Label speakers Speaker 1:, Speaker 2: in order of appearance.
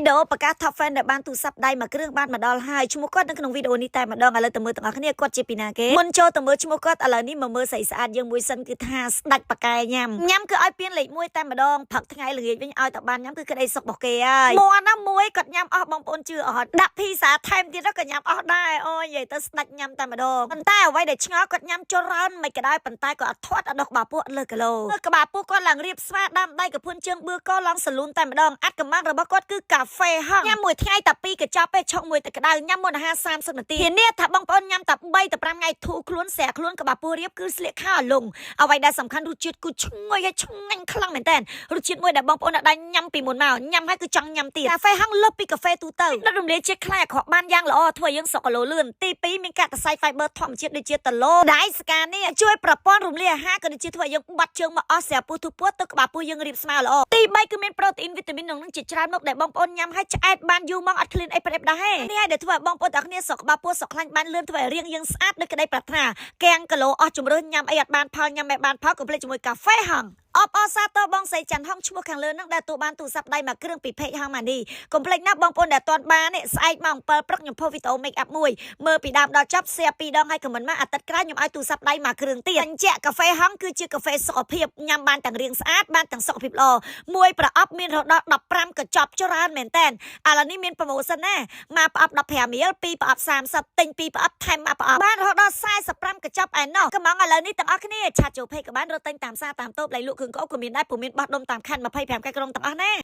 Speaker 1: ដេអូប្រកាស Top Fan ដែលបានទូរស័ព្ទដៃមួយគ្រឿងបានមកដល់ហើយឈ្មោះគាត់នៅក្នុងវីដេអូនេះតែម្ដងឥឡូវទៅមើលទាំងអស់គ្នាគាត់ជាពីណាគេមុនចូលទៅមើលឈ្មោះគាត់ឥឡូវនេះមកមើលស្រីស្អាតយើងមួយសិនគឺថាស្ដាច់ប៉កែញ៉ាំញ៉ាំគឺឲ្យពៀនលេខ1តែម្ដងផឹកថ្ងៃល្ងាចវិញឲ្យតែបានញ៉ាំគឺក្តីសុខរបស់គេហើយមួណាមួយគាត់ញ៉ាំអស់បងប្អូនជឿអត់ដាក់ភីសាថែមទៀតក៏ញ៉ាំអស់ដែរអូយនិយាយទៅស្ដាច់ញ៉ាំតែម្ដងប៉ុន្តែអ្វីដែលឆ្ងល់គាត់ញ៉ាំច្រើនមិនក៏ដោយប៉ុន្តែក៏អត់ធាត់អត់ដុសក្បាលពោះលើគីឡូក្បាលពោះគាត់ឡើងរៀបស្វាដាំដៃកភួនជើងបឿកឡើងសលូនតែម្ដងអាត់កំបាំងរបស់គាត់គឺកាហ្វេហងញ៉ាំមួយថ្ងៃតែ2កញ្ចប់ពេលឆុងមួយទឹកក្តៅញ៉ាំមុនអាហារ30នាទីធានាថាបងប្អូនញ៉ាំតែ3ទៅ5ថ្ងៃធូរខ្លួនស្រាខ្លួនក្បាលពោះរៀបគឺស្លៀកខោលងអ្វីដែលសំខាន់រសជាតិគឺឈ្ងុយហើយឆ្ងាញ់ខ្លាំងមែនតើរសជាតិមួយដែលបងប្អូនអាចញ៉ាំពីមុនមកញ៉ាំហើយគឺចង់ញ៉ាំទៀតកាហ្វេហងលើសពីកាហ្វេទូទៅដុតរំលាយជាតិខ្លាញ់អាក្រក់បានយ៉ាងល្អធ្វើឲ្យយើងសុកគីឡូលឿនទី2មានកាកសៃ fiber ធម្មជាតិដូចជាតឡូដៃស្កានេះជួយប្រព័ន្ធរំលាយអាហារក៏ដូចជាធ្វើឲ្យយើងបាត់ជើងមកអស់ស្រាប់ពោះទុពោះទៅក្បាលពោះយើងរៀបស្មើល្អទី3គឺមានប្រូតេអ៊ីនវីតាមីនក្នុងនឹងជាច្រើនមុខដែលបងប្អូនញ៉ាំហើយឆ្អែតបានយូរមកអត់ឃ្លានអីប្រេបដែរនេះហើយដែលធ្វើឲ្យបងប្អូនទាំងគ្នាសុខក្បាលពោះសុខខ្លាញ់បានលឿនធ្វើឲ្យរាងយើងស្អាតដូចក្តីប្រាថ្នាកាំងគីឡូអស់ជំរឿនញ៉ាំអីអត់បានផលញ៉ាំមិនបានផលកុំភ្លេចជាមួយកាហ្វេហងអបអរសាទរបងស្រីច័ន្ទហងឈ្មោះខាងលើនឹងដែលទូបានទូរស័ព្ទដៃមួយគ្រឿងពី page ហងម៉ានីកុំភ្លេចណាបងប្អូនដែលទាន់បាននេះស្អែកម៉ោង7ព្រឹកខ្ញុំផុសវីដេអូ make up មួយមើលពីដើមដល់ចប់ share ពីរដងឲ្យ comment មកអាទិត្យក្រោយខ្ញុំឲ្យទូរស័ព្ទដៃមួយគ្រឿងទៀតបញ្ជាក់កាហ្វេហងគឺជាកាហ្វេសុខភាពញ៉ាំបានទាំងរាងស្អាតបានទាំងសុខភាពល្អមួយប្រអប់មានរហូតដល់15កញ្ចប់ច្រើនមែនតើឥឡូវនេះមាន promotion ណាមកប្រអប់15រៀល2ប្រអប់30ទិញ2ប្រអប់ថែមមួយប្រអប់បានរហូតដល់45កញ្ចប់ឯណោះកំងឥឡូវនេះទាំងអស់គ្នាchat ចូល page ក៏បានរត់ទិញតាមផ្សារតាមតូបលៃលក់គ្រឿងក្អុកក៏មានដែរពុំមានបោះដុំតាមខណ្ឌ25ខែក្រុងទាំងអស់ណា។